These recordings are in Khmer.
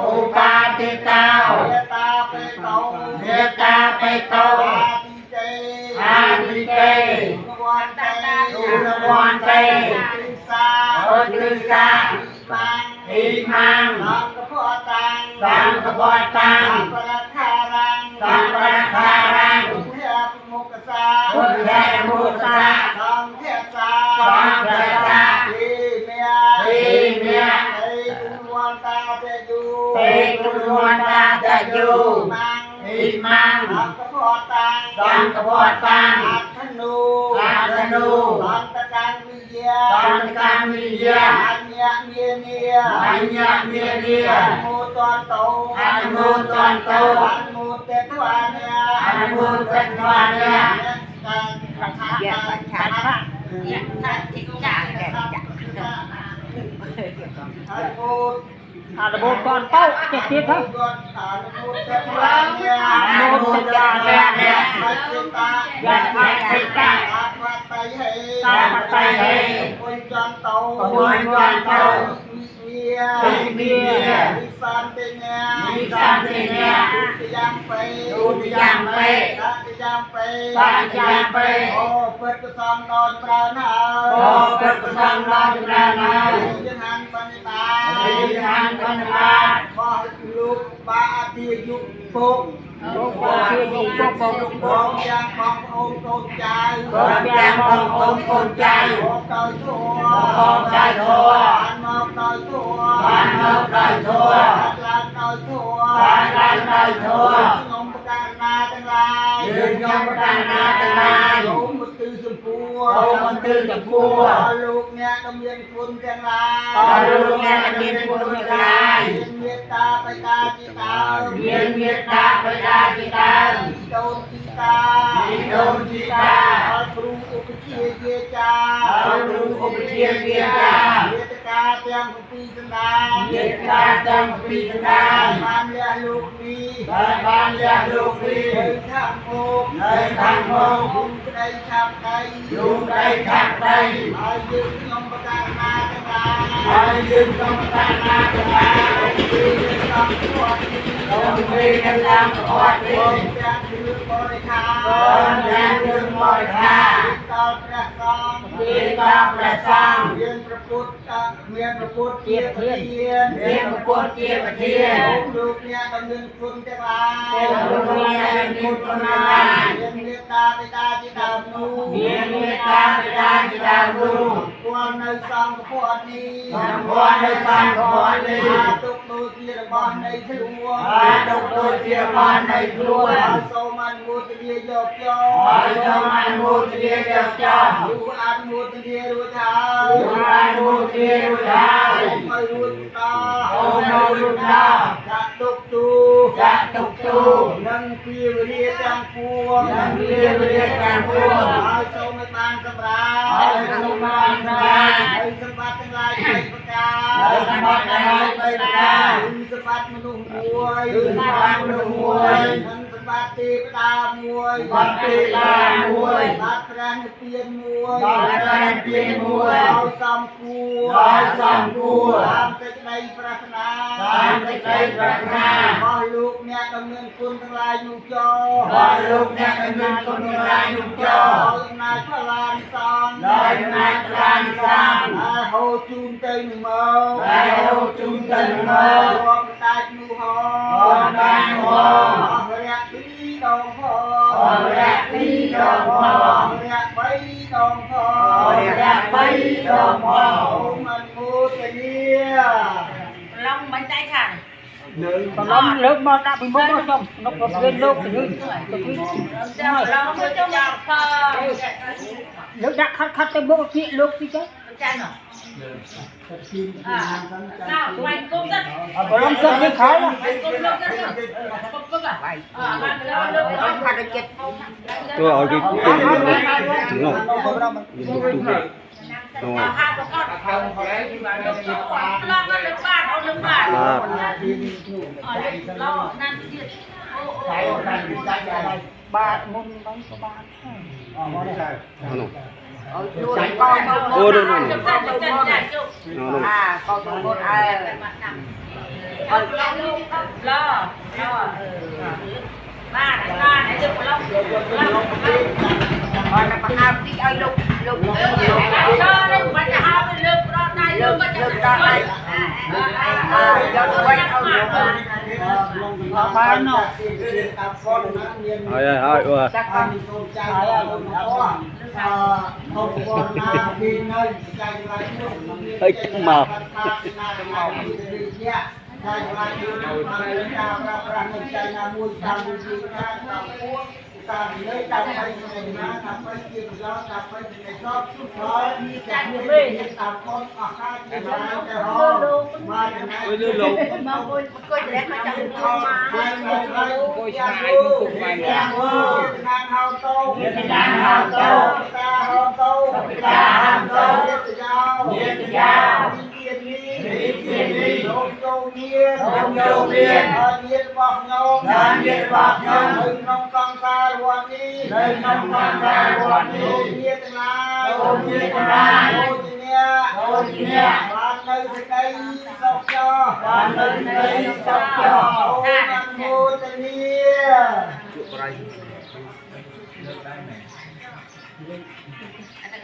ឧបាតិតោមេតាបេតោមេតាបេតោអាទិទេឧរវន្ទេសាអទិសាអ៊ីម៉ាំសង្ឃពតាំងសង្ឃពតាំងសម្បរខារាំពុទ្ធមុខសាពុទ្ធមុខសាសង្ឃសាសង្ឃសាធីមេធីមេទេគុណវន្តាតយុទេគុណវន្តាតយុអ៊ីម៉ាំងសង្ឃពតាំងសង្ឃពតាំងអធនុអធនុសន្តកម្មវិយាសន្តកម្មវិយាអញ្ញមេនីអញ្ញមេនីអនុមោទន្តោអនុមោទន្តោអនុមោទត្វានិអនុមោទត្វានិយៈឆាយៈឆាតិចាអនុមោ អនុមោទន្តោចេះទៀតហ៎អនុមោទត្វានិយៈឆាតិចាសាបតៃហេពុញ្ចន្តោពុញ្ចន្តោមីមីនិសន្តិញានិសន្តិញាទុតិយំបេទុតិយំបេតតិយំបេតតិយំបេអូពិតប្រសងដល់ចម្រើនហើយអូពិតប្រសងដល់ចម្រើនហើយយហានបណ្ឌិតាយហានបណ្ឌិតាបោះលោកបាអតិយុពុកលោកបាយុពុកបងយ៉ាងបងប្អូនកូនចៅបងយ៉ាងបងប្អូនកូនចៅបងដោយធម៌បងដោយធម៌បានមកដោយធម៌បានមកដោយធម៌ឡើងដោយធម៌ឡើងដោយធម៌ខ្ញុំប្រកាសណាទាំងឡាយយើងខ្ញុំប្រកាសណាទាំងឡាយសូមមន្ទិលសម្ពោះសូមមន្ទិលសម្ពោះដល់លោកអ្នកដ៏មានគុណទាំងឡាយដល់លោកអ្នកដ៏មានគុណទាំងឡាយមានមេត្តាបិតាជាដើមមានមេត្តាបិតាជាដើមដូនជីតាដូនជីតាដល់គ្រូឧបជាយាចាដល់គ្រូឧបជាយាចាមេត្តាទាំងពីរសន្តានមេត្តាទាំងពីរសន្តានបានលះលោកនេះបានលះលោកនេះនៅខាងមុខនៅខាងមុខយូរក្តីឆាប់ក្តីយូរក្តីឆាប់ក្តីហើយយើងខ្ញុំប្រកាសណាទាំងឡាយហើយយើងខ្ញុំប្រកាសណាទាំងឡាយគឺសំគួរសូមពេលតាមប្រអត់នេះទាំងគ្រឿងបរិខាទាំងគ្រឿងបរិខាដល់ព្រះសង្ឃដល់ព្រះសង្ឃមានព្រះពុទ្ធមានព្រះពុទ្ធជាប្រធានមានព្រះពុទ្ធជាប្រធានលោកអ្នកដ៏មានគុណទាំងឡាយលោកអ្នកដ៏មានគុណទាំងឡាយមានមេត្តាបិតាជាដើមនោះមានមេត្តាបិតាជាដើមនោះគាល់នៅសង្ឃពន្ធនេះគាល់នៅសង្ឃពន្ធនេះទុកដូចជារបស់នៃខ្លួនទុកដូចជារបស់នៃខ្លួនសូមអនុមោទនាយកចោហើយសូមអនុមោទនាយកចោយូអនុមោទនារួចហើយយូអនុមោទនារួចហើយសូមឲ្យរួចតសូមឲ្យរួចតចាក់ទុកទូចាក់ទុកទូនិងពីវរាទាំងពួងនិងពីវរាទាំងពួងហើយសូមឲ្យបានសម្រាប់ហើយសូមបានសម្រាប់ហើយសម្បត្តិទាំងឡាយបីប្រការហើយសម្បត្តិទាំងឡាយបីប្រការគឺសម្បត្តិមនុស្សមួយគឺសម្បត្តិមនុស្សមួយនិងសម្បត្តិទេវតាមួយសម្បត្តិទេវតាមួយសម្បត្តិព្រះនិព្វានមួយសម្បត្តិព្រះនិព្វានមួយដោយសំគួរដោយសំគួរតាមសេចក្តីប្រាថ្នាតាមសេចក្តីប្រាថ្នារបស់លោកអ្នកដ៏មានគុណទាំងឡាយនោះចោរបស់លោកអ្នកដ៏មានគុណទាំងឡាយនោះចោដោយអំណាចផលានិសង្ឃដោយអំណាចផលានិសង្ឃហើយហូរជូនទៅនឹងមកហើយហូរជូនទៅនឹងមករួមដាច់នោះហោដាច់នោះហោអស់រយៈពីរដងផងអស់រយៈពីរដងផងរយៈបីដងផងរយៈបីដងផងអូមអនុមោទនាឡងមិនដៃខាង ប្រឡំលើកមកដាក់ពីមុខមកចំនុកប្រភេទលោកទៅទៅ ចាំឡងមកចាំផង លើកដាក់ខាត់ខាត់ទៅមុខគៀកលោកទីទៅ ចាំណោះណាវាយគុំទៅ ប្រឡំទឹកនេះខោ វាយគុំលោកទៅគុំគុំអាបានលោកខាត់ដល់ចិត្ត ទៅឲ្យគេគុំនោះទូទៅ នោះហាប្រកបឡងលើបាតអូលើបាតឡងណានទៀតអូអូ បាទមុនហ្នឹងក៏បាន នោះ អូនោះនោះ អាកោទៅមុនអើឡបាទបាទឲ្យយកឡុកឡុក អត់ប្រហើបតិចឲ្យលុកលុក ដល់នេះបាច់ទៅហើបលើកដល់ដៃលើកបាច់ លើកដល់ដៃអើយកទៅវិញឲ្យលុក បានណោះ ហើយហើយអូ ចាក់បាន កូនចៅអឺធំបងណាពីនៅចៃឡាយ ហើយមក មកចៃឡាយជួយតាមការប្រាស់នៅចៃណាមួយតាមវិធីការតាមពួនតាមលើតាមไปណាតាមไปជាប្រយោជន៍តាមไปជាសពសុខផលចាក់នេះតាមកូនអស់ខាជាតែហោមកចំណែក លឺលោក មកមួយអង្គុយត្រេះមកចាំមក គួយឆ្ងាយគួយបែក ខាងហៅតោខាងហៅតោតាហៅតោតាហៅតោញាតយោញាតយោនិទាននេះនិទាននេះលោកចូលមានលោកចូលមានញាតរបស់ខ្ញុំញាតរបស់ខ្ញុំនៅក្នុងសង្សារវដ្តនេះនៅក្នុងសង្សារវដ្តនេះញាតទាំងឡាយញាតទាំងឡាយដូចជាអ្នកដូចជាអ្នកបាននៅសេចក្តីសុខចោបាននៅសេចក្តីសុខចោអូនមោទនី ជក់ប្រៃ អត់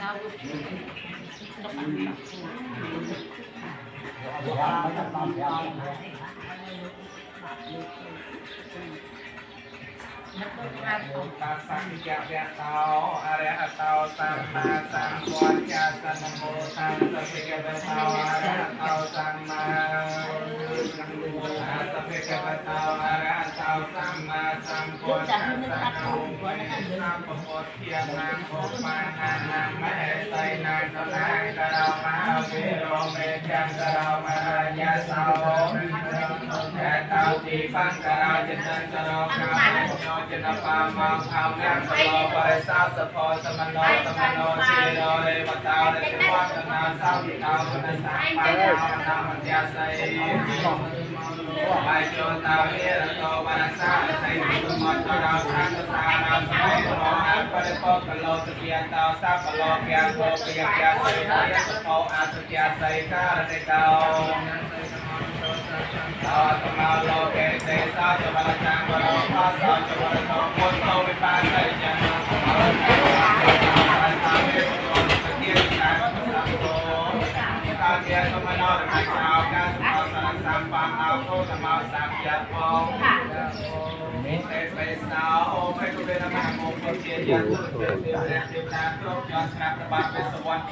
ងៅ តាសញ្ញវៈតោអរិហតោសម្មាសម្ពុទ្ធស្សនមោតាសភិក្ខវតោអរិហតោសម្មាសភិក្ខវតោអរិហតោសម្មាសម្ពុទ្ធស្សនមោពុទ្ធានាងឧបានានាងមហេសីនាងកលាងករមហវិរមេចន្ទរមហាញាសោតោទីបង្ករចន្ទរកាមយោចនបាមកអមយ៉ាងសលោបរិសាសផសមណោសមណោជាររេបតោរេវត្តនាសោវិតោគណសាបាយាមន្យាស័យបាយយោតាវេរតោវរសាស័យទុមតរោសានសារាស័យរោអបរិពកលោសកិយតោសបលោកាភោពិយកាស័យយសោអតុកាស័យការនិតោតោសមោលោកេទេសាចវរតាំងវរោផាសចវរតោពុទ្ធោវិបាស័យចនតាយាសមណោរមចោកាសោសរសម្បាអោធមោសាភយផងមេតេបេសោអូភេកវេរមហមោពុទ្ធាយៈទុទេសេវៈទេវតាគ្រប់យន្តស្រាប់ប្របាទវេសវណ្ណ